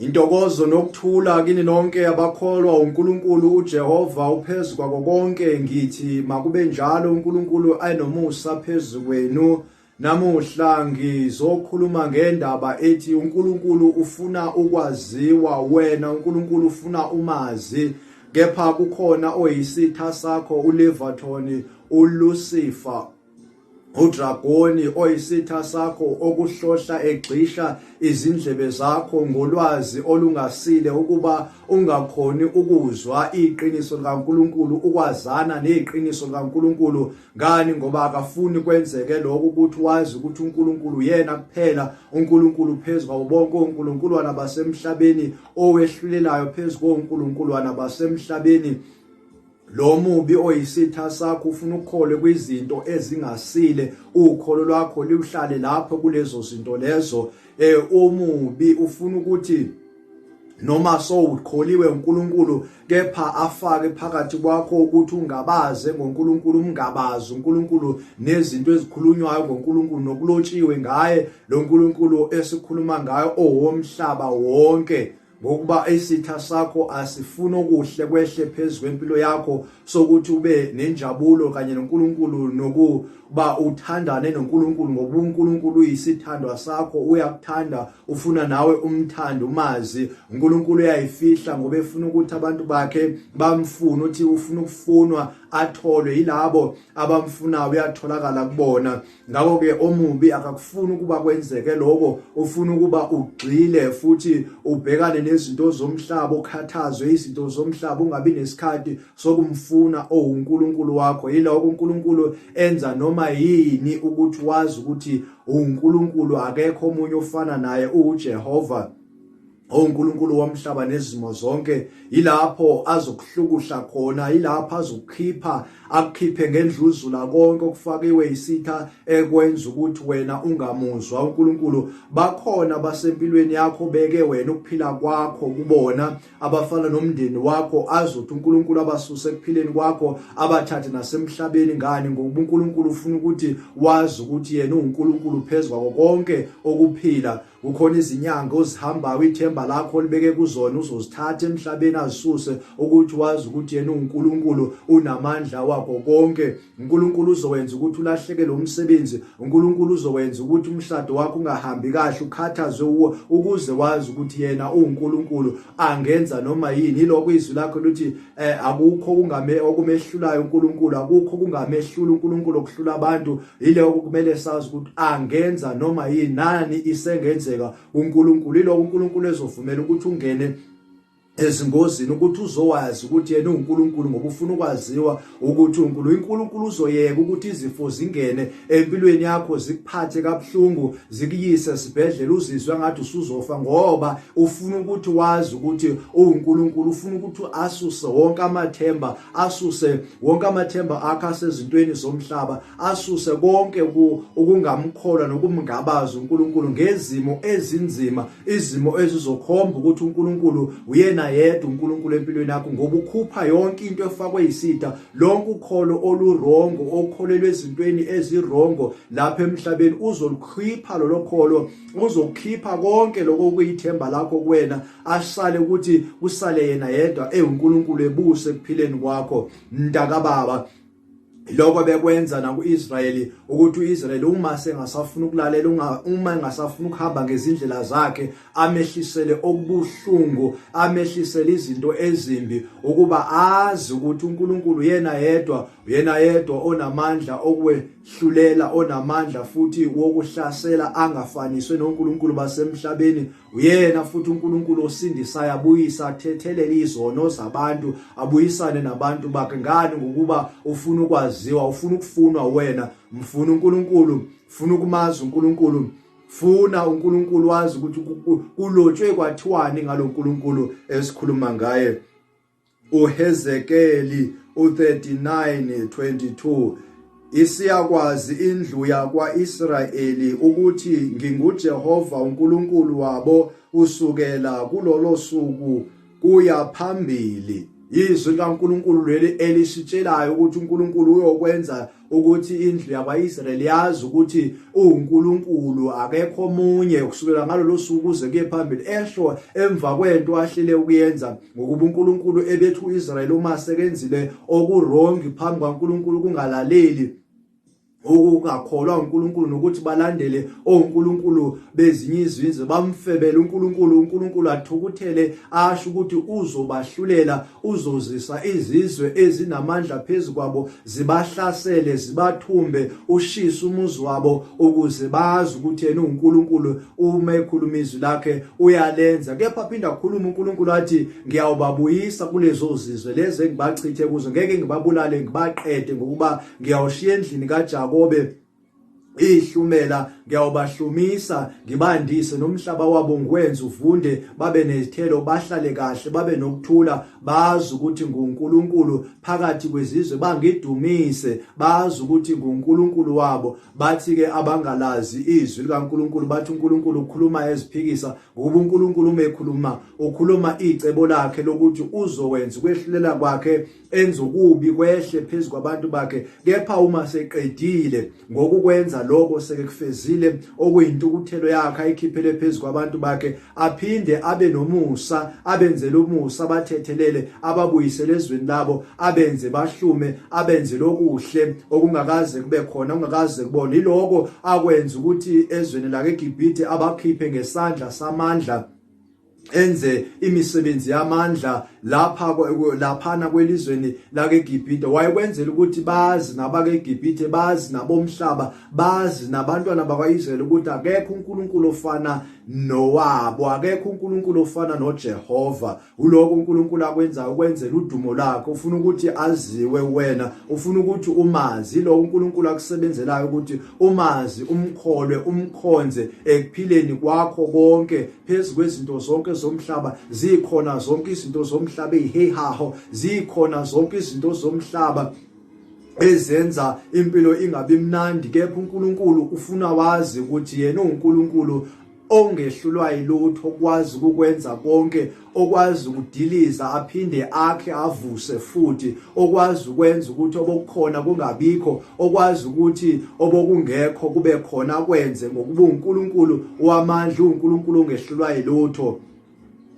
Intokozo nokuthula kini nonke abakholwa uNkulunkulu uJehova uphezu kwako konke ngithi makube njalo uNkulunkulu enomusa phezu kwenu. Namuhla ngizokhuluma ngendaba ethi uNkulunkulu ufuna ukwaziwa wena, uNkulunkulu ufuna umazi, kepha kukhona oyisitha sakho uLeviathan, uLucifer, udragoni oyisitha sakho okuhlohla egxisha izindlebe zakho ngolwazi olungasile ukuba ungakhoni ukuzwa iqiniso likaNkuluNkulu, ukwazana neqiniso likaNkuluNkulu. Ngani? Ngoba akafuni kwenzeke lokho ukuthi wazi ukuthi uNkulunkulu uyena kuphela uNkulunkulu phezu kwabo bonke oNkulunkulwana basemhlabeni, owehlulelayo phezu konkulunkulwana basemhlabeni. Lo mubi oyisitha sakho ufuna ukukholwe kwizinto ezingasile, ukholo lwakho liwuhlale lapho kulezo zinto lezo. Omubi ufuna ukuthi noma sowukholiwe uNkulunkulu kepha afake phakathi kwakho ukuthi ungabaze ngoNkulunkulu, umngabaze uNkulunkulu nezinto ezikhulunywayo ngoNkulunkulu nokulotshiwe ngaye lo Nkulunkulu esikhuluma ngayo owomhlaba wonke. Ngokuba isitha sakho asifuni okuhle kwehle phezu kwempilo yakho sokuthi ube nenjabulo kanye noNkulunkulu nokuba uthandane noNkulunkulu, ngoba uNkulunkulu uyisithandwa sakho, uyakuthanda, ufuna nawe umthande, umazi. uNkulunkulu uyayifihla ngoba efuna ukuthi abantu bakhe bamfune, uthi ufuna ukufunwa atholwe yilabo abamfunayo, uyatholakala kubona. Ngakho-ke omubi akakufuni ukuba kwenzeke lokho, ufuna ukuba ugxile futhi ubhekane nezinto zomhlaba, ukhathazwe izinto zomhlaba, ungabi nesikhathi sokumfuna owuNkulunkulu wakho. Yilokho uNkulunkulu enza noma yini ukuthi wazi ukuthi uNkulunkulu, akekho omunye ofana naye, uJehova oNkulunkulu womhlaba nezimo zonke. Yilapho azokuhlukuhla khona, yilapho azokukhipha, akukhiphe ngendluzula konke okufakiwe isitha ekwenza ukuthi wena ungamuzwa uNkulunkulu. Bakhona basempilweni yakho beke wena ukuphila kwakho kubona, abafana nomndeni wakho, azothi uNkulunkulu abasuse ekuphileni kwakho, abathathe nasemhlabeni. Ngani? Ngokuba uNkulunkulu ufuna ukuthi wazi ukuthi yena uNkulunkulu phezu kwako konke okuphila. Kukhona izinyanga ozihambayo, ithemba lakho libeke kuzona, uzozithatha emhlabeni azisuse ukuthi wazi ukuthi yena uNkulunkulu unamandla wakho konke. uNkulunkulu uzowenza ukuthi ulahlekelwe umsebenzi, uNkulunkulu uzowenza ukuthi umshado wakho ungahambi kahle, ukhathazwe uwo, ukuze wazi ukuthi yena uNkulunkulu angenza noma yini. Yilokho izwi lakho lithi akukho kungame okumehlulayo uNkulunkulu, akukho kungamehlula uNkulunkulu okuhlula abantu. Yilokho kumele sazi ukuthi angenza noma yini, nani isengenzeka uNkulunkulu. Yilokho uNkulunkulu ezovumela ukuthi ungene ezingozini ukuthi uzowazi ukuthi yena uNkulunkulu, ngoba ufuna ukwaziwa ukuthi uNkulunkulu. UNkulunkulu uzoyeka ukuthi izifo zingene empilweni yakho, zikuphathe kabuhlungu, zikuyise esibhedlela, uzizwe ngathi usuzofa, ngoba ufuna ukuthi wazi ukuthi uNkulunkulu. Ufuna ukuthi asuse wonke amathemba, asuse wonke amathemba akho asezintweni zomhlaba, asuse konke ukungamkholwa nokumngabaza uNkulunkulu ngezimo ezinzima, izimo ezizokhomba ukuthi uNkulunkulu uyena yedwa uNkulunkulu empilweni yakho, ngoba ukhupha yonke into efakwe yisitha, lonke ukholo olurongo okholelwa ezintweni ezirongo lapha emhlabeni, uzolukhipha lolo kholo, uzokhipha konke lokho okuyithemba lakho kuwena, asale ukuthi kusale yena yedwa ewuNkulunkulu ebuse ekuphileni kwakho, mntakababa. Lokho bekwenza nakuIsrayeli ukuthi uIsrayeli uma sengasafuna ukulalela, uma engasafuna ukuhamba ngezindlela zakhe, amehlisele okubuhlungu, amehlisele izinto ezimbi, ukuba azi ukuthi uNkulunkulu yena yedwa, uyena yedwa onamandla okuwehlulela, onamandla futhi wokuhlasela, angafaniswe noNkulunkulu basemhlabeni. Uyena futhi uNkulunkulu osindisayo, abuyisa, athethelele izono zabantu, abuyisane nabantu bakhe. Ngani? Ngokuba ufuna ukwaziwa, ufuna ukufunwa wena. Mfuna uNkulunkulu, funa ukumazi uNkulunkulu, funa uNkulunkulu, wazi ukuthi kulotshwe kwathiwani ngalo Nkulunkulu esikhuluma ngaye. uHezekeli u-39:22 Isiyakwazi indlu yakwa-Israyeli ukuthi nginguJehova uNkulunkulu wabo usukela kulolo suku kuya phambili. Izwi likaNkulunkulu leli elisitshelayo ukuthi uNkulunkulu uyokwenza ukuthi indlu yakwaIsrayeli yazi ukuthi uNkulunkulu akekho omunye kusukela ngalolo suku kuze kuye phambili, esho emva kwento ahlele ukuyenza, ngokuba uNkulunkulu ebethu uIsrayeli uma sekenzile okuwrong phambi kwaNkulunkulu, kungalaleli, ukungakholwa uNkulunkulu nokuthi balandele onkulunkulu bezinye izizwe, bamfebele uNkulunkulu, uNkulunkulu athukuthele asho ukuthi uzobahlulela, uzozisa izizwe ezinamandla phezu kwabo, zibahlasele, zibathumbe, ushise umuzi wabo, ukuze bazi ukuthi yena uNkulunkulu uma ekhuluma izwi lakhe uyalenza. Kepha aphinda akhuluma uNkulunkulu athi, ngiyawubabuyisa kulezo zizwe lezi engibachithe kuzo, ngeke ngibabulale ngibaqede, ngokuba ngiyawushiya endlini kaJakobe ihlumela, ngiyawubahlumisa ngibandise, nomhlaba wabo ngiwenze uvunde, babe nezithelo, bahlale kahle, babe nokuthula, bazi ukuthi nguNkulunkulu phakathi kwezizwe, bangidumise, bazi ukuthi nguNkulunkulu wabo. Bathi-ke abangalazi izwi likaNkulunkulu, bathi uNkulunkulu ukhuluma eziphikisa, ngokuba uNkulunkulu uma ekhuluma ukhuluma icebo lakhe lokuthi uzowenza ukwehlulela kwakhe, enza okubi kwehle phezu kwabantu bakhe. Kepha uma seqedile ngokukwenza lokho, sekekufezile okuyintukuthelo yakhe ayikhiphele phezu kwabantu bakhe, aphinde abe nomusa, abenzele umusa, abathethelele, ababuyisele ezweni labo, abenze bahlume, abenzele okuhle okungakaze kube khona, okungakaze kubona. Iloko akwenza ukuthi ezweni lakeGibhithe abakhiphe ngesandla samandla, enze imisebenzi yamandla lapha laphana kwelizweni lakeGibhithe. Wayekwenzela ukuthi bazi nabakeGibhithe, bazi nabomhlaba, bazi nabantwana bakwaIsrayeli ukuthi akekho uNkulunkulu ofana nowabo, akekho uNkulunkulu ofana noJehova. Uloko uNkulunkulu akwenzayo ukwenzela udumo lakhe, ufuna ukuthi aziwe wena, ufuna ukuthi umazi. Lo uNkulunkulu akusebenzelayo ukuthi umazi, umkholwe, umkhonze ekuphileni kwakho konke, phezu kwezinto zonke zomhlaba. Zikhona zonke izinto zomhlaba ezihehaho, zikhona zonke izinto zomhlaba ezenza impilo ingabi mnandi, kepha uNkulunkulu ufuna wazi ukuthi yena uNkulunkulu ongehlulwa yilutho, okwazi ukukwenza konke, okwazi ukudiliza aphinde akhe avuse futhi, okwazi ukwenza ukuthi obokukhona kungabikho, okwazi ukuthi obokungekho kube khona, akwenze ngokuba uNkulunkulu wamandla, uNkulunkulu ongehlulwa yilutho.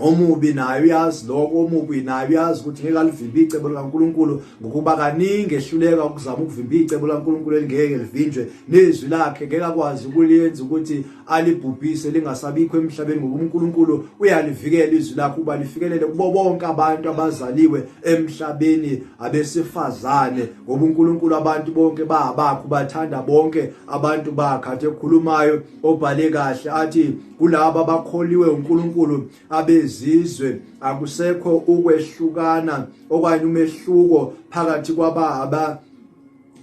Omubi naye uyazi lokho, omubi naye uyazi ukuthi ngeke alivimbe icebo likaNkulunkulu, ngokuba kaningi ehluleka ukuzama ukuvimba icebo likaNkulunkulu elingeke livinjwe, nezwi lakhe ngeke akwazi ukulenza ukuthi alibhubhise lingasabikho emhlabeni, ngokuba uNkulunkulu uyalivikela izwi lakhe ukuba lifikelele kubo bonke abantu abazaliwe emhlabeni abesifazane, ngoba uNkulunkulu abantu bonke babakhe, ubathanda bonke abantu bakhe. Athi ekhulumayo obhale kahle athi kulabo abakholiwe uNkulunkulu abezizwe akusekho ukwehlukana okanye umehluko phakathi kwababa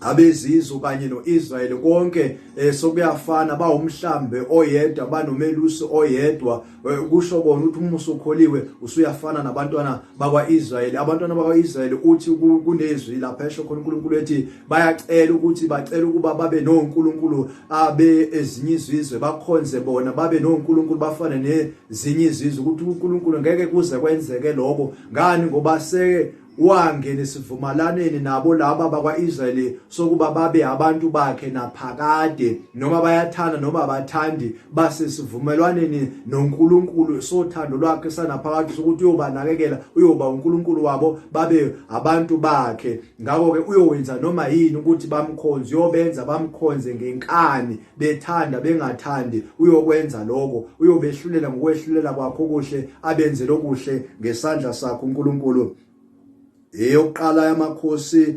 abezizwe kanye noIsrayeli, konke sokuyafana, bawumhlambe oyedwa, banomelusi oyedwa. Kusho kona ukuthi uma usukholiwe usuyafana nabantwana bakwaIsrayeli. Abantwana bakwaIsrayeli uthi kunezwi lapha esho khona uNkulunkulu ethi bayacela ukuthi bacela ukuba babe noNkulunkulu abe ezinye izizwe, bakhonze bona, babe noNkulunkulu bafane nezinye izizwe, ukuthi uNkulunkulu ngeke kuze kwenzeke lokho. Ngani? Ngoba seke wangena esivumalaneni nabo laba bakwaIsrayeli sokuba babe abantu bakhe naphakade, noma bayathanda noma abathandi, basesivumelwaneni noNkulunkulu sothando lwakhe sanaphakade sokuthi uyobanakekela, uyoba uNkulunkulu wabo, babe abantu bakhe. Ngakho-ke uyowenza noma yini ukuthi bamkhonze, uyobenza bamkhonze ngenkani, bethanda bengathandi, uyokwenza lokho. Uyobehlulela ngokwehlulela kwakho okuhle, abenzele okuhle ngesandla sakhe uNkulunkulu. Eyokuqala yamakhosi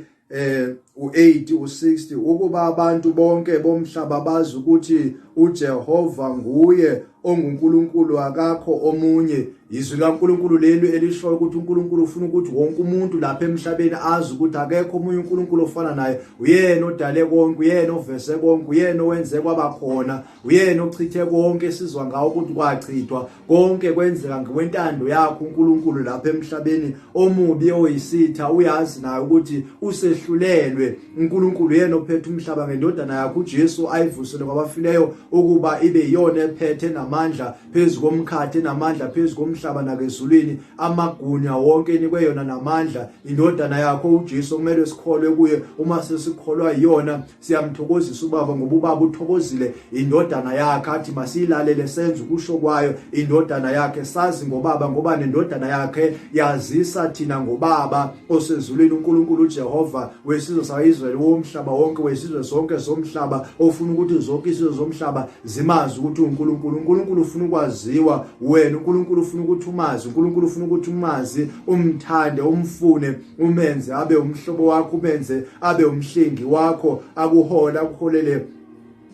u8 u60, ukuba abantu bonke bomhlaba bazi ukuthi uJehova nguye onguNkulunkulu, akakho omunye. Izwi likaNkulunkulu leli elishoyo ukuthi uNkulunkulu ufuna ukuthi wonke umuntu lapha emhlabeni azi ukuthi akekho omunye uNkulunkulu ofana naye. Uyena odale konke, uyena ovese konke, uyena owenze kwaba khona, uyena ochithe konke esizwa ngawo ukuthi kwachithwa konke, kwenzeka ngokwentando yakhe uNkulunkulu lapha emhlabeni. Omubi oyisitha uyazi naye ukuthi usehlulelwe. kuye. uNkulunkulu yena ophethe umhlaba ngendodana yakhe uJesu ayivusele kwabafileyo ukuba ibe iyona ephethe namandla phezu komkhathi, enamandla phezu komhlaba nakezulwini, amagunya wonke enikwe yona namandla indodana yakho uJesu okumele sikholwe kuye. Uma sesikholwa yiyona siyamthokozisa ubaba, ngoba ubaba uthokozile indodana yakhe, athi masiyilalele senze ukusho kwayo indodana yakhe. Sazi ngobaba ngoba nendodana yakhe yazisa thina ngobaba osezulwini, uNkulunkulu uJehova wesizwe sakwa-Israyeli, womhlaba wonke, wesizwe zonke zomhlaba, ofuna ukuthi zonke izizwe zomhlaba zimazi ukuthi uNkulunkulu. uNkulunkulu ufuna ukwaziwa wena, uNkulunkulu ufuna ukuthi umazi, uNkulunkulu ufuna ukuthi umazi, umthande, umfune, umenze abe umhlobo wakho, umenze abe umhlengi wakho, akuhola, akuholele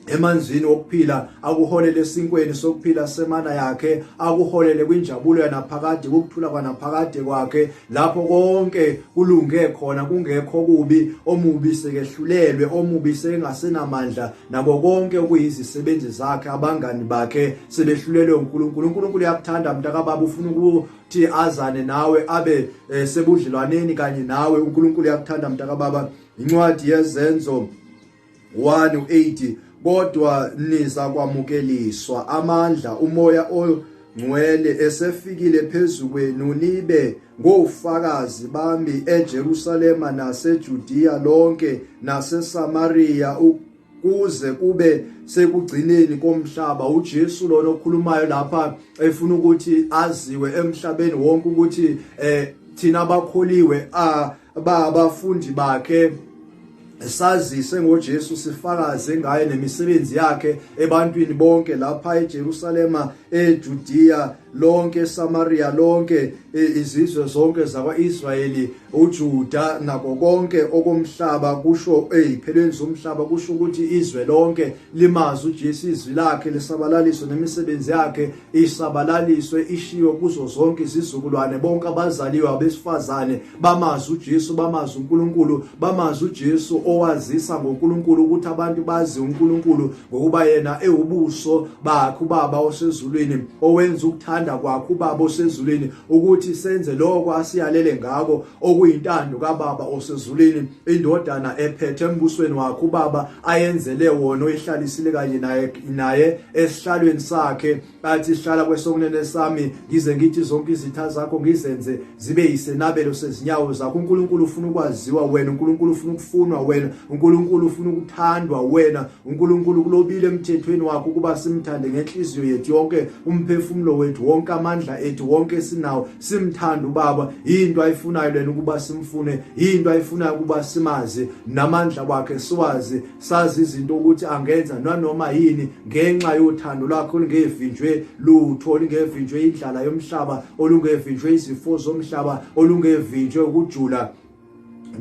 emanzini okuphila, akuholele esinkweni sokuphila semana yakhe, akuholele kwinjabulo yanaphakade, ukuthula kwanaphakade kwakhe, lapho konke kulunge khona, kungekho kubi, omubi sekehlulelwe, omubi sekengasenamandla, nabo konke okuyizisebenzi zakhe, abangani bakhe sebehlulelwe uNkulunkulu. uNkulunkulu uyakuthanda mntakababa, ufuna ukuthi azane nawe, abe sebudlelwaneni kanye nawe. uNkulunkulu uyakuthanda mntakababa. Incwadi yeZenzo 1:80, kodwa niza kwamukeliswa amandla umoya ongcwele esefikile phezu kwenu, nibe ngofakazi bami eJerusalema naseJudiya lonke naseSamaria kuze kube sekugcineni komhlaba. uJesu lona okhulumayo lapha efuna ukuthi aziwe emhlabeni wonke ukuthi thina abakholiwe abafundi bakhe sazise ngoJesu, sifakaze ngaye nemisebenzi yakhe ebantwini bonke lapha eJerusalema, eJudiya lonke, eSamaria lonke, izizwe zonke zakwaIsrayeli, uJuda nako konke okomhlaba, kusho eziphelweni zomhlaba, kusho ukuthi izwe lonke limazi uJesu, izwi lakhe lisabalaliswe nemisebenzi yakhe isabalaliswe ishiwe kuzo zonke izizukulwane, bonke abazaliwe abesifazane bamazi uJesu, bamazi uNkulunkulu, bamazi uJesu owazisa ngoNkulunkulu ukuthi abantu bazi uNkulunkulu, ngokuba yena ewubuso bakhe uBaba osezulwini, owenza ukuthanda kwakhe uBaba osezulwini, ukuthi senze lokho asiyalele ngako okuyintando kaBaba osezulwini, indodana ephethe embusweni wakhe uBaba ayenzele wona, oyihlalisile kanye naye esihlalweni sakhe, athi hlala kwesokunene sami ngize ngithi zonke izitha zakho ngizenze zibe yisenabelo sezinyawo zakho. uNkulunkulu ufuna ukwaziwa wena, uNkulunkulu ufuna ukufunwa wena, uNkulunkulu ufuna ukuthandwa wena. uNkulunkulu kulobile emthethweni wakhe ukuba simthande ngenhliziyo yethu yonke, umphefumulo wethu wonke, amandla ethu wonke esinawo, simthande uBaba. Into ayifunayo lena ukuba simfune, into ayifunayo ukuba simazi namandla wakhe siwazi, sazi izinto ukuthi angenza nanoma yini ngenxa yothando lwakhe olungevinjwe lutho, olungevinjwe indlala yomhlaba, olungevinjwe izifo zomhlaba, olungevinjwe ukujula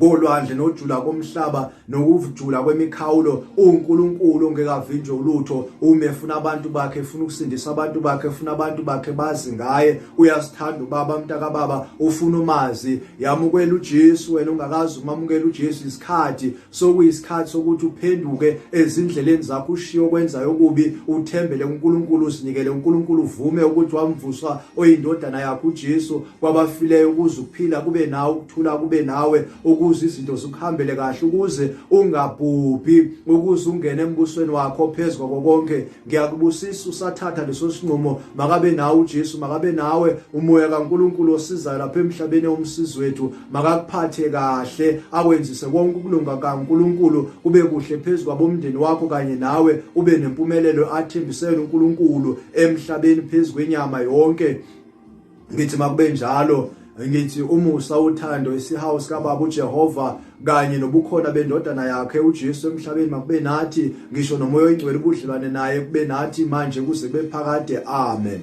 kolwandle nojula komhlaba nokujula kwemikhawulo. uNkulunkulu ongekavinjwe ulutho, uma efuna abantu bakhe, efuna ukusindisa abantu bakhe, efuna abantu bakhe bazi ngaye. Uyasithanda ubaba mntakababa, ufuna umazi. Yamukela uJesu wena ungakazi umamukela uJesu, isikhathi sokuyisikhathi sokuthi uphenduke ezindleleni zakho, ushiye okwenzayo okubi, uthembele kuNkulunkulu, uzinikele kuNkulunkulu, uvume ukuthi wamvusa oyindodana yakhe uJesu kwabafileyo, ukuze ukuphila kube nawe, ukuthula kube nawe, ukuze izinto zikuhambele kahle, ukuze ungabhubhi, ukuze ungene embusweni wakho phezu kwako konke. Ngiyakubusisa usathatha leso sinqumo, makabe nawe uJesu, makabe nawe umoya kaNkulunkulu osizayo lapha emhlabeni, umsizi wethu, makakuphathe kahle, akwenzise konke ukulunga kaNkulunkulu kube kuhle phezu kwabomndeni wakho kanye nawe, ube nempumelelo athembisele uNkulunkulu emhlabeni phezu kwenyama yonke. Ngithi makube njalo. Ngithi umusa, uthando, isihawu sikaBaba uJehova kanye nobukhona bendodana yakhe uJesu emhlabeni makube nathi, ngisho nomoya oyingcwele ubudlelwane naye kube nathi manje kuze kube phakade. Amen.